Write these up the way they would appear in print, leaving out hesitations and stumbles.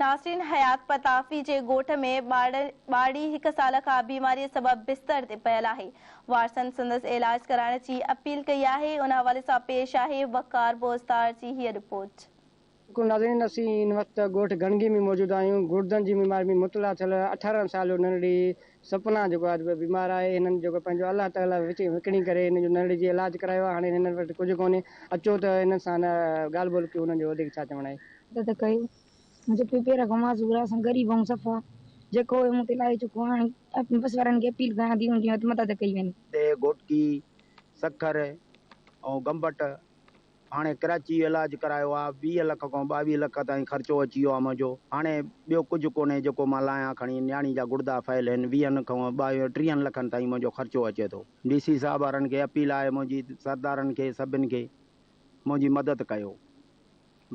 ناظرين حيات پتافي جي ڳوٺ ۾ ٻارڙي هڪ سال کان بيماري سبب بستر تي پيل آهي، وارثن سندس علاج ڪرائڻ جي اپيل ڪئي آهي، ان حوالي سان پيش آهي وقار بوزدار جي هيء رپورٽ. بلڪل ناظرين اسين هن وقت ڳوٺ گڻگي ۾ موجود آهيون گڙدن جي بيماري ۾ مبتلا ٿيل 18 سال جو ننڍڙي سپنا جيڪو آهي بيمار آهي هنن جيڪو پنهنجو الله تعالي وچ وڪڻي ڪري هن جو ننڍڙي جي علاج ڪرايو آهي هاڻي هنن وٽ ڪجهه ڪونهي اچو ته هنن سان ڳالهه ٻولهه ڪيون هنن جو وڌيڪ ڇا چوڻ آهي. مدد ڪيو منهنجو پيء پير کان معذور آهي اسان غريب آهيون صفا جيڪو هيو مون تي لاهي چڪو آهي هاڻي بس وارن کي اپيل ڪيان ٿي منهنجي مدد ڪئي وڃي. تي گهوٽڪي، سکر ۽ گمبٽ هاڻي ڪراچي علاج ڪرايو آ 20 لک کان 22 لک تائين خرچو اچي ويو آ منهنجو هاڻي ٻيو ڪجهه ڪونهي جيڪو مان لاهيان کڻي نياڻي جا گڙدا فيل هن ويهن کان ٻاويهن ٽيهن لکن تائين منهنجو خرچو اچي ٿو ڊي سي صاحب وارن کي اپيل آهي منهنجي سردارن کي سڀن کي منهنجي مدد ڪيو.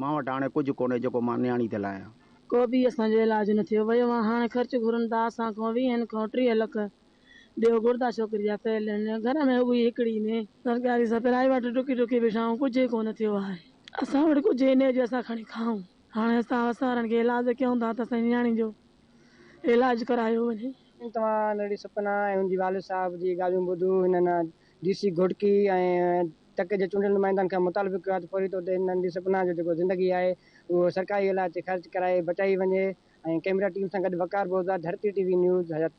مان وٽ هاڻي ڪجهه ڪونهي جيڪو مان نياڻي تي لاهيان. ڪو به اسان جو علاج نه ٿيو ويو آ هاڻي خرچ گهرن ٿا اسان کان ويهن کان 30 لک ڏيو گڙدا ڇوڪري جا فيل آهن گهر ۾ اهي هڪڙي ۾. سرڪاري سان پرائيوٽ ڊڪي ڊڪي ويٺا آهيون ڪجهه ئي ڪونه ٿيو آهي اسان وٽ ڪجهه ئي نه جو اسان کڻي کائون هاڻي اسان وسارن کي علاج ڪيون ٿا ته اسان جي نياڻي جو علاج ڪرايو وڃي. توهان ننڍڙي سپنا ۽ هن جي والد صاحب جي ڳالهيون ٻڌون هنن ڊي سي گهوٽڪي ۽ تڪ جي چونڊيل نمائندن کان مطالبو ڪيو آهي ته فوري طور تي ننڍي سپنا جو جيڪو زندگي آهي اهو سرڪاري علاج تي خرچ ڪرائي بچائي وڃي ۽ ڪئميرا ٽيم سان گڏ Waqar Bozdar Dharti T V news Hayat.